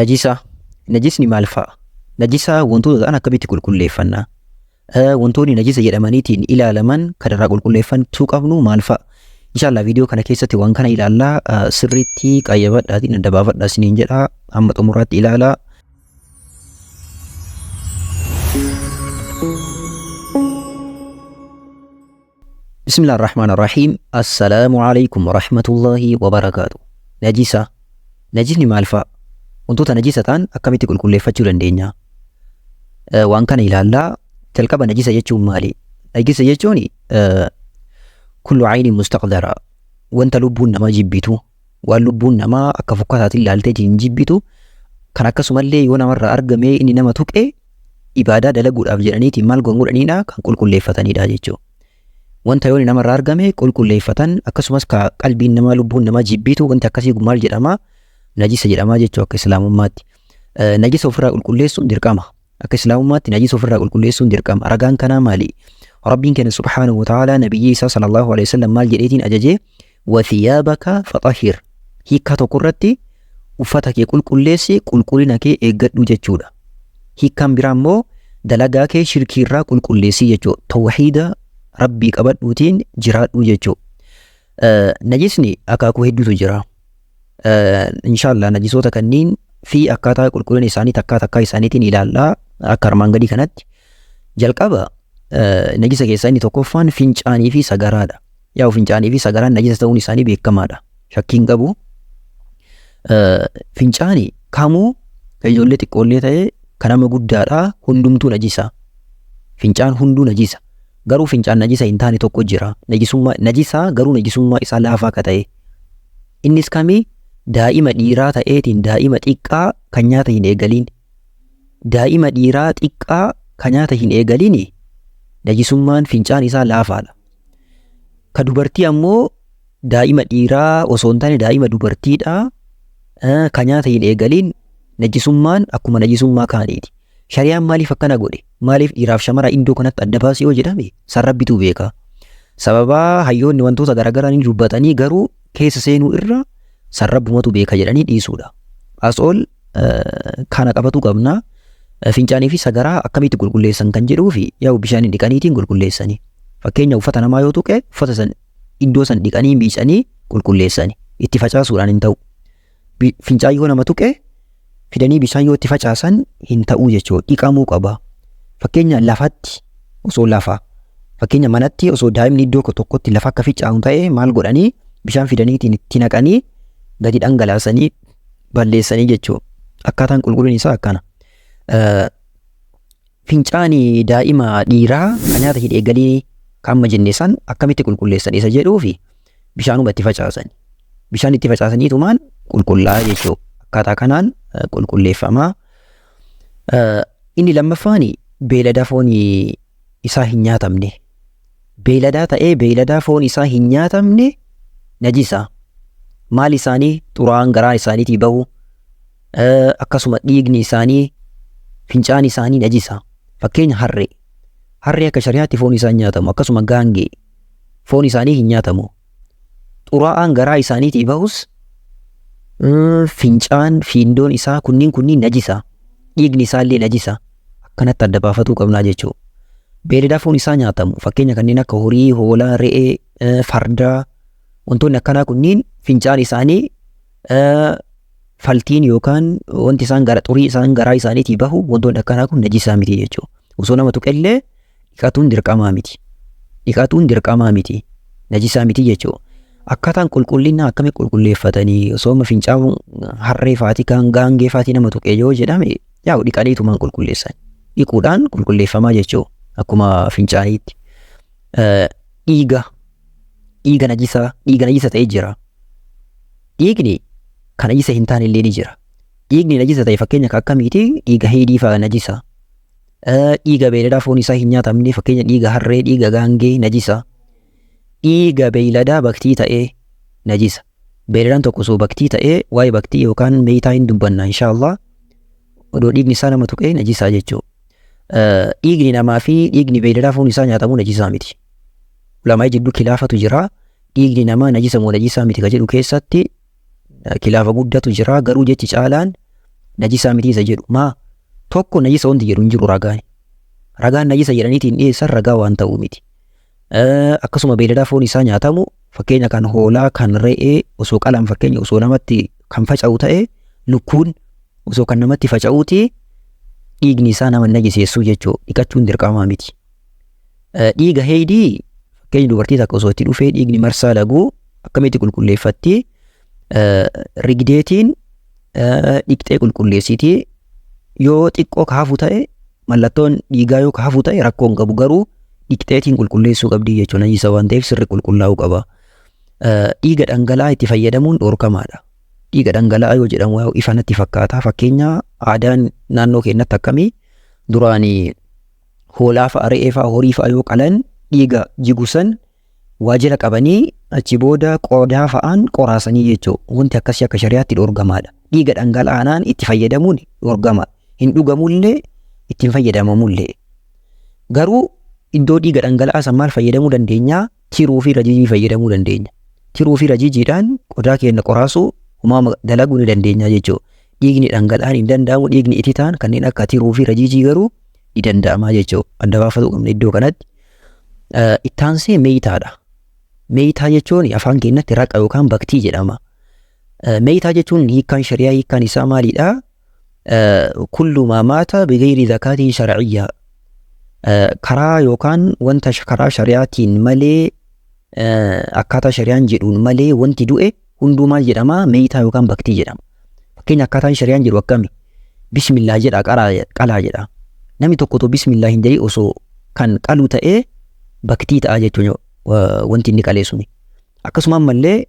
Najisa. Najisni maal fa'a? Najisa wantoota ta'an akkamitti qulqulleeffanna? Wantoonni najisa jedhamaniitiin ilaalaman kan irraa qulqulleeffachuu qabnu maal fa'a? Inshallah viidiyoo kana keessatti waan kana ilaallaa, sirriitti qayyabadhaatiin adda baafadhaa isiniin jedha. Hamma xumuraatti ilaalaa. Bismillah ar-Rahmaan ar-Rahiim. Assalaamu alaikum warahmatullahi wabarakaatu. Najisa. Najisni maal fa'a? Wantoota najisa ta'an akkamitti qulqulleeffachuu dandeenya? Waan kana ilaallaa. Jalqaba najisa jechuun maali? Najisa jechuun kullu ayni mustaqdara, wanta lubbuun namaa jibbitu, waan lubbuun namaa akka fokkataatiin ilaalteetiin jibbitu, kan akkasumallee yoo namarraa argame inni nama tuqe ibaadaa dalaguudhaaf jedhaniitiin maal godhaniidha, kan qulqulleeffatanidha jechuudha. Wanta yoo namarraa argame qulqulleeffatan, akkasumas ka qalbiin namaa lubbuun namaa jibbitu, wanti akkasii kun maal jedhama? Najisa jedhama jechuudha akka islaamummaatti. Najisa ofirraa qulqulleessuun dirqama. Akka islaamummaatti najisa ofirraa qulqulleessuun dirqama. Ragaan kanaa maali? Rabbiin keenya subhaanahu wa ta'ala nabiyyii isaa sallallahu alaihi wasallam maal jedheetiin ajaje? Wathiyaabaka faxahir. Hiikkaa tokko irratti uffata kee qulqulleessi, qulqullina kee eeggadhu jechuudha. Hiikkaan biraa immoo dalagaa kee shirkii irraa qulqulleessi jechuudha. Tawhiida Rabbii qabadhuutiin jiraadhu jechuudha. Najisni akaakuu hedduutu jira. Inshallah najisoota kanniin fi akkaataa qulqullina isaanii takkaa takkaa isaaniitiin ilaallaa akka armaan gadii kanatti. Jalqaba najisa keessaa inni tokkoffaan fincaanii fi sagaraadha. Yaa'u fincaanii fi sagaraan najisa ta'uun isaanii beekamaadha. Shakkii hin qabu. Fincaani kamuu kan ijoollee xiqqoollee ta'e kan nama guddaadha, hundumtuu najisa. Fincaan hunduu najisa. Garuu fincaan najisa hin taane tokko jira. Najisummaa najisa, garuu najisummaa isaa laafaa ka ta'e. Innis kami? Daa'ima dhiiraa ta'eetiin daa'ima xiqqaa kan nyaata hin eegaliin. Daa'ima dhiiraa xiqqaa kan nyaata hin eegaliin najisummaan fincaan isaa laafaadha. Ka dubartii ammoo daa'ima dhiiraa osoo hin taane daa'ima dubartiidha. Ka nyaata hin eegaliin najisummaan akkuma najisummaa kaaniiti. Shari'aan maaliif akkana godhe? Maaliif dhiiraaf shamara iddoo kanatti adda baase yoo jedhame, san Rabbitu beeka. Sababaa hayyoonni wantoota garaagaraa ni dubbatanii, garuu keessa seenuu irra san Rabbumatu beeka jedhanii dhiisuudha. As ol kana qabatu qabna. Fincaanii fi sagaraa akkamitti qulqulleessan kan jedhuu fi yaa'u bishaan dhiqaniitiin qulqulleessanii. Fakkeenya uffata namaa yoo tuqe, uffata san iddoo san dhiqanii miicanii qulqulleessani. Itti facaasuudhaan hin ta'u. Fincaan yoo nama tuqe, fidanii bishaan yoo itti facaasan hin ta'uu jechuudha. Dhiqamuu qaba. Fakkeenya lafatti osoo lafa, fakkeenya manatti osoo daa'imni iddoo tokkotti lafa akka fincaa'u ta'e, maal godhanii? Bishaan fidaniitiin itti naqanii gadi dhangalaasanii balleessanii jechuudha. Akkaataan qulqullinni isaa akkana. Fincaani daa'ima dhiiraa kan nyaata hin eegalii kan amma jenne san akkamitti qulqulleessan isa jedhuu fi bishaanuma itti facaasan. Bishaan itti facaasaniitumaan qulqullaa'a jechuudha. Akkaataa kanaan qulqulleeffama. Inni lammaffaan beelada foon isaa hin nyaatamne. Beeyladaa ta'ee beeyladaa foon isaa hin nyaatamne najisa. Maal isaanii? Xuraa'aan garaa isaaniitii bahu, akkasuma dhiigni isaanii, fincaan isaanii najisa. Fakkeenya harree. Harree akka shari'aatti foon isaa hin nyaatamu. Akkasuma gaangee foon isaanii hin nyaatamu. Xuraa'aan garaa isaaniitii bahus, fincaan fiindoon isaa kunniin kunniin najisa. Dhiigni isaallee najisa. Akkanatti adda baafatuu qabnaa jechuudha. Beeyladaa foon isaa nyaatamu fakkeenya kanneen akka horii, hoolaa, re'ee, fardaa, wantoonni akkanaa kunniin fincaan isaanii, faltiin yookaan wanti isaan gara xurii isaan garaa isaaniitii bahu, wantoonni akkanaa kun najisaa miti jechuudha. Osoo nama tuqellee dhiqatuun dirqamaa miti. Dhiqatuun dirqamaa miti. Najisaa miti jechuudha. Akkaataan qulqullinaa akkamitti qulqulleeffatanii? Osoo amma fincaan harree faatii kan gaangee faatii nama tuqe yoo jedhame, yaa'u dhiqaniitumaan qulqulleessan. Dhiquudhaan qulqulleeffamaa jechuudha. Akkuma fincaaniitti. Dhiiga. Dhiiga najisaa. Dhiiga najisa ta'ee jira. Dhiigni kan najisa hin taane illee ni jira. Dhiigni najisa ta'e fakkeenya kan akkamiiti? Dhiiga heedii fa'a najisa. Dhiiga beeyladaa foon isaa hin nyaatamne, fakkeenya dhiiga harree, dhiiga gaangee najisa. Dhiiga beeyladaa baktii ta'ee najisa. Beeyladaan tokko osoo baktii ta'ee, waa'ee baktii yookaan meeytaa hin dubbanna inshaallah. Odoo dhiigni isaa nama tuqee najisaa jechuudha. Dhiigni namaa fi dhiigni beeyladaa foon isaa nyaatamuu najisaa miti. Ulamaa jidduu kilaafatu jira. Dhiigni namaa najisa moo najisaa miti ka jedhu keessatti kilaafa guddatu jira. Garuu jechi caalaan Najisaa miti isa jedhu. Maa tokko najisa wanti jedhu hin jiru ragaan. Ragaan najisa jedhaniitiin dhiyeessan ragaa waan ta'uu miti. Akkasuma beeyladaa foon isaa nyaatamu fakkeenya kan hoolaa kan re'ee osoo qalan fakkeenya osoo namatti kan faca'u ta'e lukkuun osoo kan namatti faca'uuti dhiigni isaa nama najiseessuu jechuudha. Dhiqachuun dirqamaa miti. Dhiiga heeydii fakkeenya dubartii takka osoo itti dhufee dhiigni marsaa laguu akkamitti qulqulleeffatti rigdeetiin dhiqxee qulqulleessiti yoo xiqqoo ka hafu ta'e mallattoon dhiigaa yoo ka hafu ta'e rakkoo hin qabu garuu dhiqxeetiin qulqulleessuu qabdi jechuudha najisa waan ta'eef sirri qulqullaa'uu qaba. Dhiiga dhangala'aa itti fayyadamuun dhorkamaadha. Dhiiga dhangala'aa yoo jedhamu ifa natti fakkaata. Fakkeenya aadaan naannoo keenyatti akkamii duraan hoolaa fa'a re'ee fa'a horii fa'a yoo qalan dhiiga jigu san waajjira qabanii achi booda qodaa fa'aan qoraasanii jechuudha. Wanti akkasii akka shari'aatti dhorgamaadha. Dhiiga dhangala'aanaan itti fayyadamuun dhorgama. Hin dhugamullee ittiin fayyadamamullee. Garuu iddoo dhiiga dhangala'aa san maal fayyadamuu dandeenya? Tiruu fi rajiijii fayyadamuu dandeenya. Tiruu fi rajiijiidhaan qodaa keenya qoraasuu homaa dalaguu ni dandeenya jechuudha. Dhiigni dhangala'aan hin danda'amu dhiigni ititaan kanneen akka tiruu fi rajiijii garuu ni danda'ama jechuudha. Adda baafatuu qabna iddoo kanatti. Ittaansee meeyitaadha. Meeyitaa jechuun afaan keenyatti raqa yookaan baktii jedhama. Meeyitaa jechuun hiikkaan shari'aa hiikkaan isaa maalidha? Kullu maa maata bigayri zakaatiin shar'iyyaa. Karaa yookaan wanta karaa shari'aatiin malee akkaataa shari'aan jedhuun malee wanti du'e hunduu maal jedhama? Meeyitaa yookaan baktii jedhama. Fakkeenya akkaataan shari'aan jedhu akkami? Bismillaa jedha qalaa jedha. Namni tokko otoo bismillaa hin jedhin osoo kan qalu ta'ee baktii ta'a jechuun wanti inni qalee suni. Akkasuma ammallee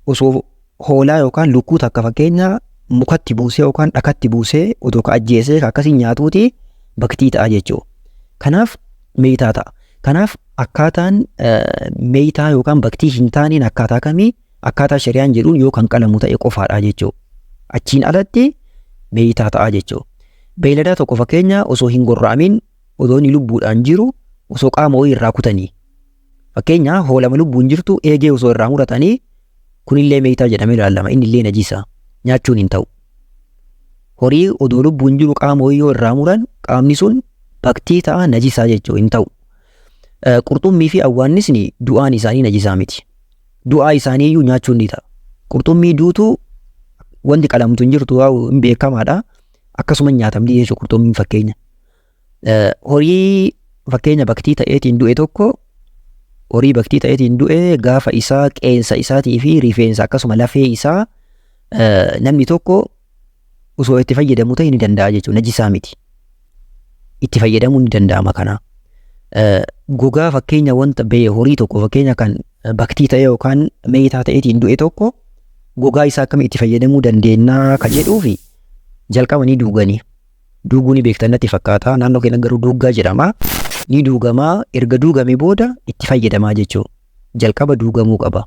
osoo hoolaa yookaan lukkuu takka fakkeenya mukatti buusee yookaan dhakatti buusee otoo ka ajjeesee ka akkasiin nyaatuuti baktii ta'a jechuudha. Kanaaf meeytaa ta'a. Kanaaf akkaataan meeytaa yookaan baktii hin taaneen akkaataa kamii akkaataa shari'aan jedhuun yoo kan qalamu ta'e qofaadha jechuudha. Achiin alatti meeytaa ta'a jechuudha. Beeyladaa tokko fakkeenya osoo hin gorra'amin odoo inni lubbuudhaan jiru osoo qaama wayii irraa kutanii fakkeenya hoolama lubbuun jirtu eegee osoo irraa muratanii kunillee meeytaa jedhamee ilaalama innillee najisa nyaachuun hin ta'u. Horii odoo lubbuun jiru qaama wayii yoo irraa muran qaamni sun baktii ta'a najisaa jechuu hin ta'u. Qurxummii fi awwaannisni du'aan isaanii najisaa miti. Du'aa isaanii iyyuu nyaachuun ni ta'a. Qurxummii duutu wanti qalamtu hin jirtu hin beekamaadha. Akkasuma nyaatamti jechuudha qurxummiin fakkeenya. Horii fakkeenya baktii ta'eetiin du'e tokko horii baktii ta'eetiin du'e gaafa isaa qeensa isaatii fi rifeensa akkasuma lafee isaa namni tokko osoo itti fayyadamu ta'e ni danda'a jechuudha. Najisaa miti. Itti fayyadamuu ni danda'ama kana. Gogaa fakkeenya wanta ba'e horii tokko fakkeenya kan baktii ta'e yookaan meetaa ta'eetiin du'e tokko gogaa isaa akkamitti itti fayyadamuu dandeenya ka jedhuufi jalqaba ni duuganii. Duuguu ni beektan natti fakkaata. Naannoo keenya garuu duuggaa jedhama. Ni duugamaa erga duugame booda itti fayyadamaa jechuudha. Jalqaba duugamuu qaba.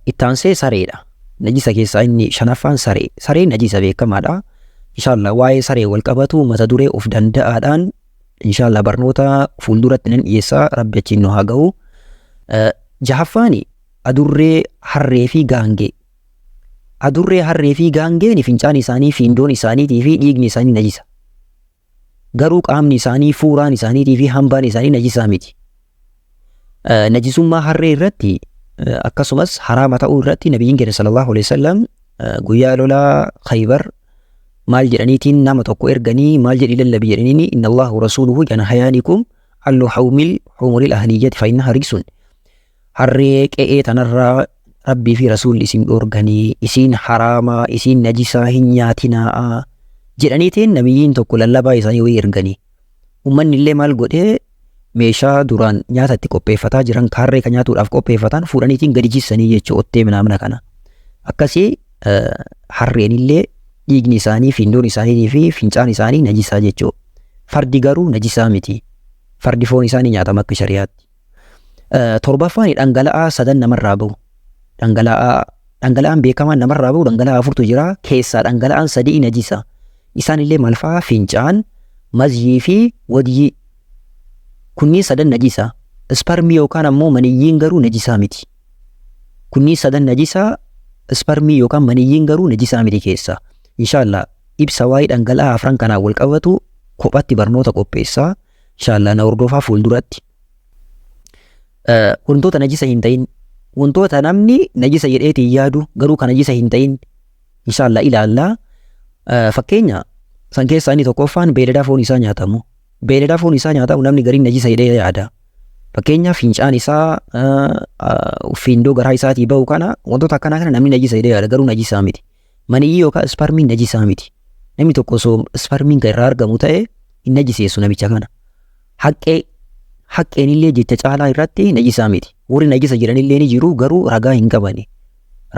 Ittaansee sareedha. Najisa keessaa inni shanaffaan saree. Sareen najisa beekamaadha. Inshallah waa'ee saree wal qabatu mata duree of danda'aadhaan inshallah barnoota fuulduratti nan dhiyeessaa rabbi achiin nu haa ga'u. Jahaffaan adurree harree fi gaangee. Adurree harree fi gaangeen fincaan isaanii fiindoon isaaniitii fi dhiigni isaanii najisa. Garuu qaamni isaanii fuuraan isaaniitii fi hambaan isaanii najisaa miti. Najisummaa harree irratti akkasumas haraama ta'uu irratti nabiyyiin keenya sallallahu alaihi wasallam guyyaa lolaa Khaybar maal jedhaniitiin nama tokko erganii maal jedhii lallabi jedhaniini inna Allahu rasuuluhu yanhayaanikum an luhumil humuril ahliyyati fa innaha rijsun. Harree qe'ee tanarraa Rabbii fi Rasuulli isin dhoorganii isiin haraamaa isiin najisaa hin nyaatinaa'a jedhaniitiin nabiyyiin tokko lallabaa isaanii wayii erganii. Ummanni illee maal godhee meeshaa duraan nyaata itti qopheeffataa jiran kaarree kan nyaatuudhaaf qopheeffatan fuudhaniitiin gadi jissanii jechuu ottee minaamina kana. Akkasii harreen illee dhiigni isaanii findoon isaanii fi fincaan isaanii najisaa jechuu. Fardi garuu najisaa miti. Fardi foon isaanii nyaatama akka shari'aatti. Torbaffaan dhangala'aa sadan namarraa bahu. Dhangala'aa dhangala'aan beekamaan namarraa bahu dhangala'aa afurtu jira. Keessaa dhangala'aan sadii najisa. Isaan illee maal fa'a? Fincaan, mazyii fi wadyii. Kunniin sadan najisa. Isparmii yookaan ammoo maniyyiin garuu najisaa miti. Kunniin sadan najisaa isparmii yookaan maniyyiin garuu najisaa miti keessaa. Inshaallah ibsa waa'ee dhangala'aa afran kanaan wal qabatu kophatti barnoota qopheessaa. Inshaallah na hordofaa fuulduratti. Wantoota najisa hin ta'in, wantoota namni najisa jedheetiin yaadu garuu kan najisa hin ta'in inshaallah ilaallaa. Fakkeenya san keessaa inni tokkoffaan beeyladaa foon isaa nyaatamu. Beeyladaa foon isaa nyaatamu namni gariin najisa jedhee yaada. Fakkeenyaaf fincaan isaa, fiindoo garaa isaatii bahu kana, wantoota akkanaa kana namni najisa jedhee yaada, garuu najisaa miti. Maniyyii yookaan isparmiin najisaa miti. Namni tokko osoo isparmiin kan irraa argamu ta'e hin najiseessu namicha kana. Haqqee, haqqeen illee jecha caalaa irratti najisaa miti. Warri najisa jedhan illee ni jiru, garuu ragaa hin qabani.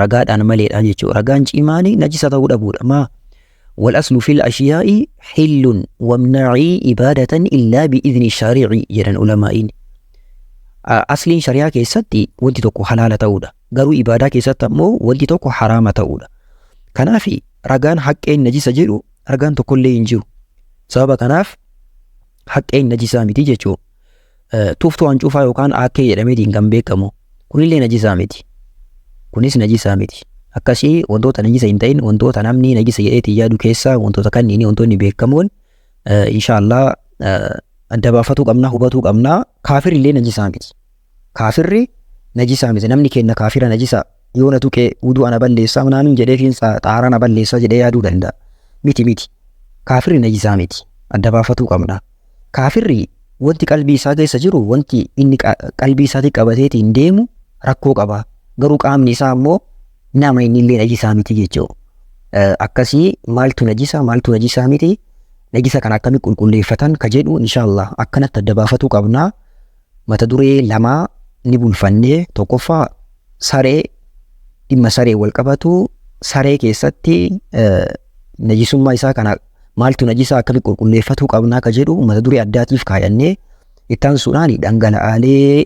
Ragaadhaan maleedha jechuudha. Ragaan cimaan najisa ta'uu dhabuudha. Maa wal aslu fil ashiyaa'i hillun wamna'ii ibaadatan illaa bi'izni shari'i jedhan ulamaa'iin. Asliin shari'aa keessatti wanti tokko halaala ta'uudha. Garuu ibaadaa keessatti ammoo wanti tokko haraama ta'uudha. Kanaaf ragaan haqqeen najisa jedhu ragaan tokkollee hin jiru. Sababa kanaaf haqqeen najisaa miti jechuudha. Tuftuu hancuufaa yookaan aakkee jedhameetiin kan beekamu kunillee najisaa miti. Kunis najisaa miti. Akkasii wantoota najisa hin ta'in, wantoota namni najisa jedheetiin yaadu keessaa wantoota kanniini wantoonni beekamoon inshaallah adda baafatuu qabna, hubatuu qabna. Kaafirri illee najisaa miti. Kaafirri najisaa miti. Namni kenna kaafira najisa yoo na tuqe wuduu ana balleessaa naamin jedheetiin xaaraa na balleessaa jedhee yaaduu danda'a. Miti miti. Kaafirri najisaa miti. Adda baafatuu qabna. Kaafirri wanti qalbii isaa keessa jiru, wanti inni qalbii isaatti qabateetiin deemu rakkoo qaba. Garuu qaamni isaa ammoo nama, inni illee najisaa miti jechuudha. Akkasii maaltu najisa, maaltu najisaa miti, najisa kana akkamitti qulqulleeffatan ka jedhu inshaallah akkanatti adda baafatuu qabna. Mata duree lamaa ni bulfannee: tokkoffaa saree, dhimma saree wal qabatu, saree keessatti najisummaa isaa kana, maaltu najisa, akkamitti qulqulleeffatuu qabnaa ka jedhu mata duree addaatiif kaayannee, itti aansuudhaan dhangala'aalee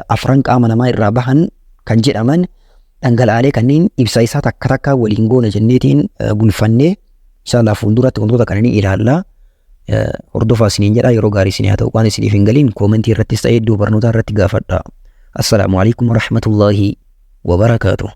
afran qaama namaa irraa bahan kan jedhaman, dhangala'aalee kanneen ibsa isaa takka takka waliin goona jenneetiin bulfannee, inshaallah fuulduratti wantoota kana ni ilaalla. Hordofaa isiniin jedha, yeroo gaarii isinii haa ta'u. Waan isiniif hin galiin koomentii irrattis ta'ee iddoo barnootaa irratti gaafadha. Assalaamu alaikum warahmatullaahi wabarakaatuh.